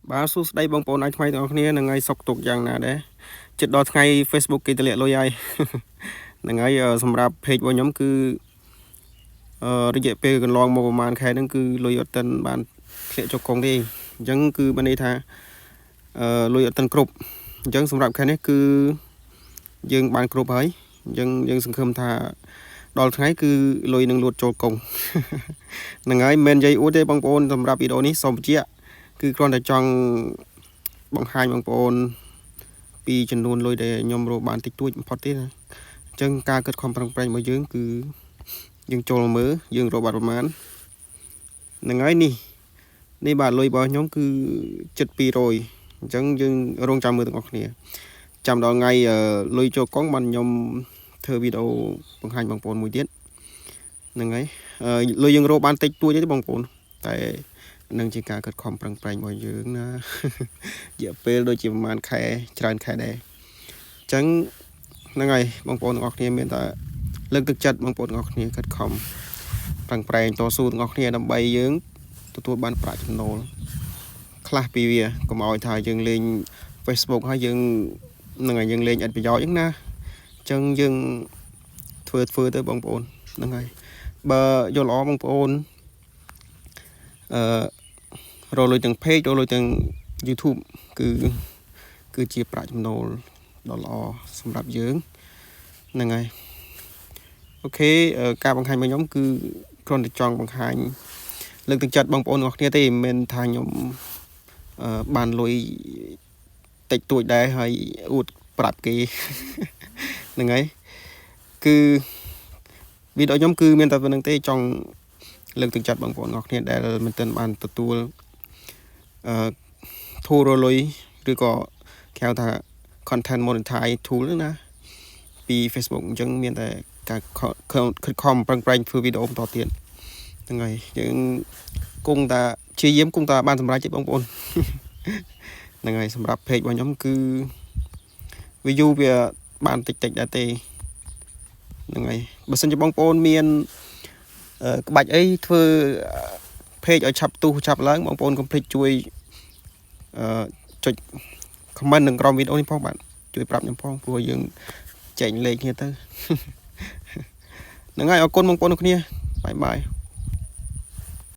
បាទសួស្តីបងប្អូនអាចថ្មីទាំងអស់គ្នានឹងថ្ងៃសុកទុកយ៉ាងណាដែរជិតដល់ថ្ងៃ Facebook គេតម្លាក់លុយហើយ ហ្នឹងហើយសម្រាប់ page របស់ខ្ញុំគឺរយៈពេលកន្លងមកប្រហែលខែហ្នឹងគឺលុយអត់ទាន់បានធ្លាក់ចុះកុងទេអញ្ចឹងគឺបានន័យថាលុយអត់ទាន់គ្រប់អញ្ចឹងសម្រាប់ខែនេះគឺយើងបានគ្រប់ហើយអញ្ចឹងយើងសង្ឃឹមថាដល់ថ្ងៃគឺលុយនឹងលួតចូលកុង ហ្នឹងហើយមិនមែននិយាយអួតទេបងប្អូនសម្រាប់វីដេអូនេះសូមបញ្ជាក់គឺគ្រាន់តែចង់បង្ហាញបងប្អូនពីចំនួនលុយដែលខ្ញុំរកបានតិចតួចបំផុតទេណាអញ្ចឹងការគិតខំប្រឹងប្រែងរបស់យើងគឺយើងចូលមកមើលយើងរកបានប្រមាណហ្នឹងហើយនេះនេះបាទលុយរបស់ខ្ញុំគឺជិត200អញ្ចឹងយើងរងចាំមើលទាំងអស់គ្នាចាំដល់ថ្ងៃលុយចូលកុងបានខ្ញុំធ្វើវីដេអូបង្ហាញបងប្អូនមួយទៀតហ្នឹងហើយលុយយើងរកបានតិចតួចទេបងប្អូនតែនឹងជាការខិតខំប្រឹងប្រែងរបស់យើងណា រយៈពេលដូចជាប្រហែលខែច្រើនខែដែរអញ្ចឹងហ្នឹងហើយបងប្អូនទាំងអស់គ្នាមានតែលើកទឹកចិត្តបងប្អូនទាំងអស់គ្នាខិតខំប្រឹងប្រែងតស៊ូទាំងអស់គ្នាដើម្បីយើងទទួលបានប្រាក់ចំណូលខ្លះពីវាកុំឲ្យថាយើងលេង Facebook ហើយយើងហ្នឹងហើយយើងលេងឥតប្រយោជន៍ហ្នឹងណាអញ្ចឹងយើងធ្វើធ្វើទៅបងប្អូនហ្នឹងហើយបើយល់ល្អបងប្អូនអឺរកលុយទាំង page រកលុយទាំង YouTube គឺគឺជាប្រាក់ចំណូលដ៏ល្អសម្រាប់យើងហ្នឹងហើយ OK ការបង្ហាញរបស់ខ្ញុំគឺគ្រាន់តែចង់បង្ហាញលើកទឹកចិត្តបងប្អូនទាំងអស់គ្នាទេមិនមែនថាខ្ញុំបានលុយតិចតួចដែរហើយអួតប្រាប់គេ ហ្នឹងហើយគឺវីដេអូខ្ញុំគឺមានតែប៉ុណ្្នឹងទេចង់លើកទឹកចិត្តបងប្អូនទាំងអស់គ្នាដែលមិនទាន់បានទទួលtool រកលុយឬក៏គេហៅថា content monetize tool ហ្នឹងណាពី Facebook អញ្ចឹងមានតែការខិតខំប្រឹងប្រែងធ្វើវីដេអូបន្តទៀតហ្នឹងហើយយើងគង់តែព្យាយាមគង់តែបានសម្រេចទេបងប្អូន ហ្នឹងហើយសម្រាប់ page របស់ខ្ញុំគឺ view វាបានតិចតិចដែរទេហ្នឹងហើយបើសិនជាបងប្អូនមានក្បាច់អីធ្វើ page ឲ្យឆាប់ទុះឆាប់ឡើងបងប្អូនកុំភ្លេចជួយចុច comment នឹងក្រោមវីដេអូនេះផងបាទជួយប្រាប់ខ្ញុំផងព្រោះយើងចែកលេខគ្នាទៅ ហ្នឹងហើយអរគុណបងប្អូនទាំងគ្នាbye bye.